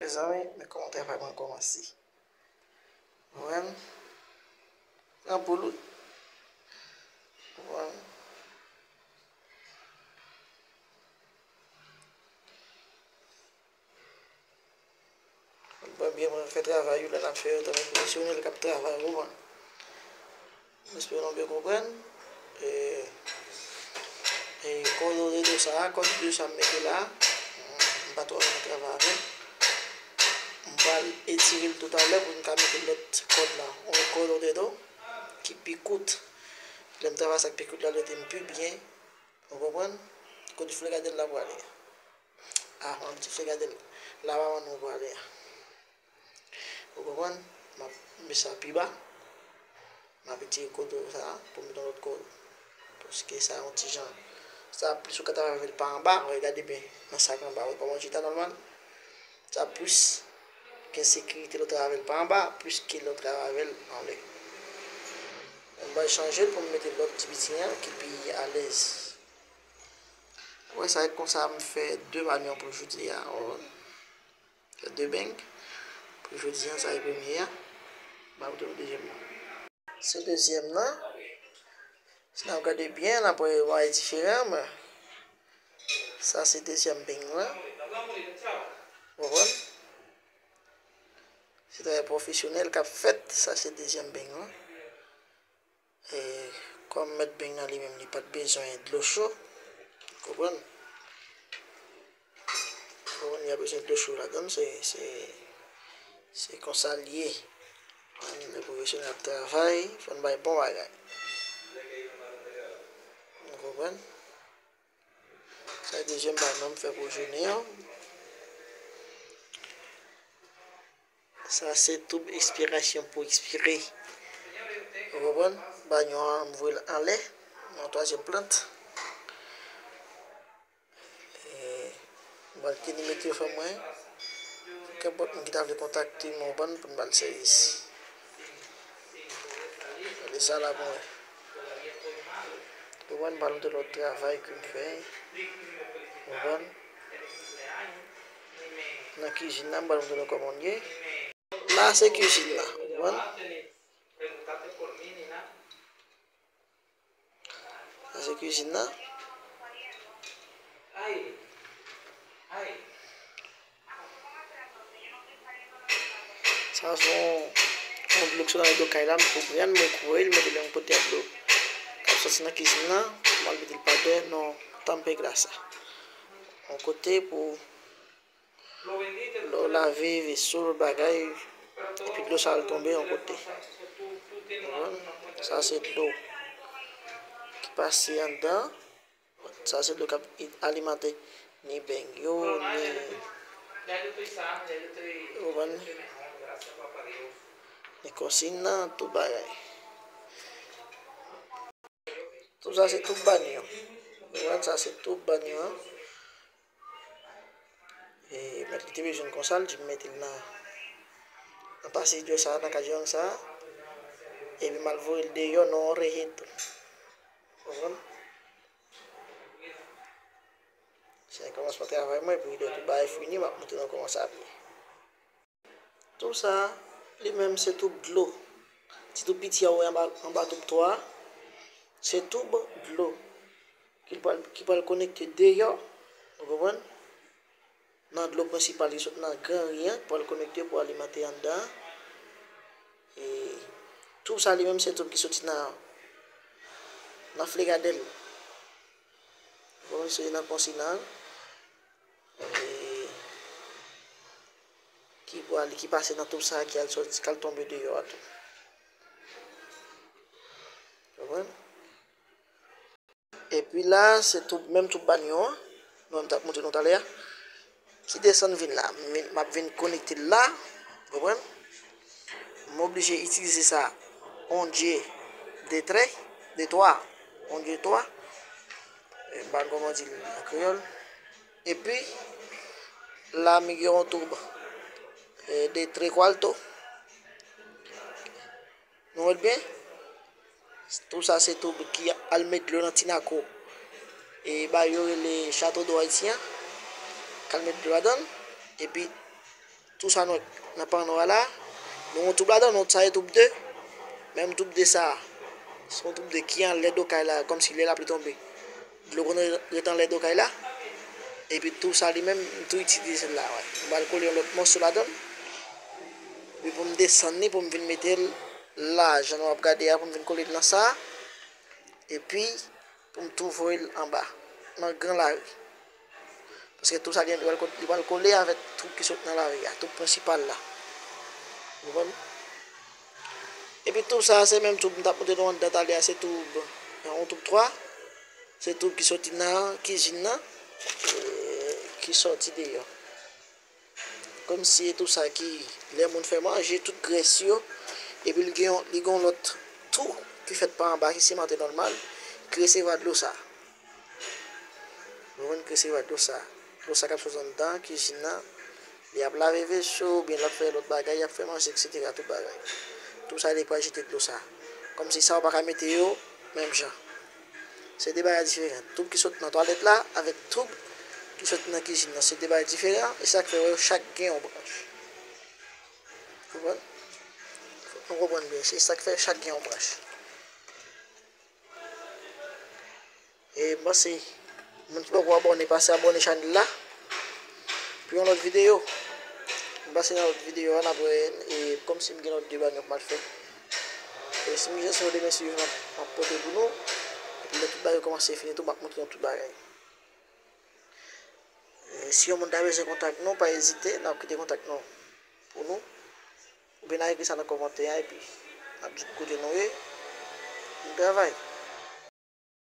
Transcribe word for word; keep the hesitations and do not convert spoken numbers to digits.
Mezanmi, men kòman travay mwen kòmanse. Ou konprann? Pran poul, wi. Ou konprann? Mwen byen, mwen fè travay yo, lè n ap fè yo, tankou pwofesyonèl k ap travay, ou konprann? M espere nou byen konprann. E, e kòd de do sa a, kòd de sa m mete la, m pa twò renmen travay avè l. M pral etire l toutalè pou n ka mete lòt kòd la. Yon kòd de do ki pi kout. Lè m travay sa k pi kout la, l rete m pi byen. Ou konprann? Kote flegade l la prale? A, m ap di flegade l. La pa ban nou prale a. Ou konprann? M ap met sa pi ba. M ap retire kodo sa a pou m met yon lòt kodo. Paske sa yon ti jan. Sa plis ou ka travay avè l pa anba, ou gade byen nan sa k anba. Ou pa wè chita nòmal? Sa plis gen sekirite lè w travay avè l pa anba, plis ke lè w travay avè l anlè. M pral chanje l pou m mete lòt ti piti an ki pi alèz. Wè, sa e konsa m fè de banyon pou jodi a. Fè de beng. Pou jodi a, sa e premye a. M ap montre nou dezyèm nan. Se dezyèm nan. Si n ap gade byen, n ap wè bagay diferan, men sa se dezyèm beng lan. Ou konprann? Se travay pwofesyonèl k ap fèt. Sa se dezyèm beng lan. E, kòm mèt beng nan li menm, li pa t bezwen dlo cho, konprann? Konprann, li pa bezwen dlo cho ladan l, se, se, se konsa l ye. Konprann, lè pwofesyonèl ap travay, fò n bay bon bagay. Ou konprann? Sa dezyèm bagay mwen fè pou jounen an. Sa se toub ekspirasyon pou ekspire. Ou konprann? Banyon an, m voye l anlè, nan twazyèm plant. E, m pral tini meteyo fè mwen. Kenpòt moun ki ta vle kontakte m, ou konprann, pou n ba l sèvis. Gade sa la pou mwen. Ou konprann, m pral montre lòt travay ke m fè. Ou konprann? Nan kizin nan, m pral montre nou kòman l ye. La se kizin nan, ou konprann? Sa se kizin nan. Sa se yon, yon dlo ki sot nan do kay la, m pran l, m koupe l, m mete l yon kote ak dlo k ap soti nan kizin nan, m al mete l pa tè nan tanpe glasa. Yon kote pou lè w lave veso, lòt bagay, epi dlo sa al tonbe yon kote. Konprann? Sa se dlo ki pase anndan. Sa se dlo k ap alimante ni beng yo, ni, ou konprann? Ni konsin nan, tout bagay. Tout sa se tout banyon. Ou konprann? Sa se tout banyon an. E, mèt li te bezwen l konsa, l di m mete l nan, nan pase dlo sa, nan kadyong sa, epi m al voye l deyò nan yon reyeto. Konprann? Se nan kòmansman travay mwen, epi lè tout bagay fini, m ap montre nou kòman sa ap ye. Toub sa, li menm se toub dlo. Ti toub piti a ou wè anba, anba toub twa a, se toub dlo ki pral, ki pral konekte deyò, ou konprann? Nan dlo prensipal ki sot nan gran ri an, ki pral konekte pou alimante anndan an. E toub sa li menm se toub ki soti nan, nan flegadèl. Ou konprann, soti nan konsinan. E ki pral, ki pase nan toub sa a, ki al sòti, k al tonbe deyò a tou. Konprann? Epi la, se toub, menm toub banyon an, nou menm t ap montre nou talè a. Ki desann vin la, m vin, m ap vin konekte l la, konprann? M oblije itilize sa, on dye de trè, de twa, on dye twa. E, m pa konn kòman di l an kreyòl. Epi, la, m gen yon toub, e, de trè kwalto. Nou wè l byen? Toub sa se toub ki al met dlo nan Tinaco. E bagay yo rele Chateau d'Eau Haïtien an. K al met dlo ladan l. Epi, Tou sa nou wè nan panno a la, nou gen yon toub ladan, nou sa e toub de. Menm toub de sa, se yon toub de ki anlè do kay la, kòmsi lè lapli tonbe, dlo konn ret anlè do kay la. Epi toub sa li menm, m tou itilize l la, wè. M pral kole yon lòt mòso ladan l. Epi pou m desann li, pou m vin mete l la, jan nou ap gade a, pou m vin kole l nan sa. Epi, pou m tou voye l anba, nan gran lari. Paske toub sa gen, li pral ko-, li pral kole avèk toub ki sot nan lari a, toub prensipal la. Ou konprann? Epi toub sa, se menm toub m t ap montre nou anndan talè a, se toub, yon toub twa. Se toub ki soti nan kizin nan, e, ki sòti deyò. Kòmsi e toub sa ki, lè moun fè manje, tout grès yo, epi li gen yon, li gen yon lòt tou ki fèt pa anba, ki simante nòmal, ki resevwa dlo sa. Ou konprann, ki resevwa dlo sa. Dlo sa k ap sot anndan kizin nan, li ap lave veso, oubyen l ap fè lòt bagay, l ap fè manje, etsetera, tout bagay. Toub sa, li pral jete dlo sa. Kòmsi sa, ou pa ka mete yo menm jan. Se de bagay diferan. Toub ki sot nan twalèt la avèk toub ki sot nan kizin nan, se de bagay diferan. E sa k fè yo chak gen yon branch. Konprann? Fòk nou konprann byen. Se sa k fè chak gen yon branch. E m panse, moun ki poko abòne, pase abòne chanèl la. Pou yon lòt videyo. M panse nan lòt videyo a, n ap wè, e kòmsi m gen lòt de bagay pou m al fè. E si m gen sou demen swiv, m ap, m ap pote pou nou. Epi lè tout bagay kòmanse fini tou, m ap montre nou tout bagay. E si yon moun ta bezwen kontak nou, pa ezite, n ap kite kontak nou pou nou. Oubyen n a ekri sa nan kòmantè a, epi n ap di kote nou ye. Nou travay.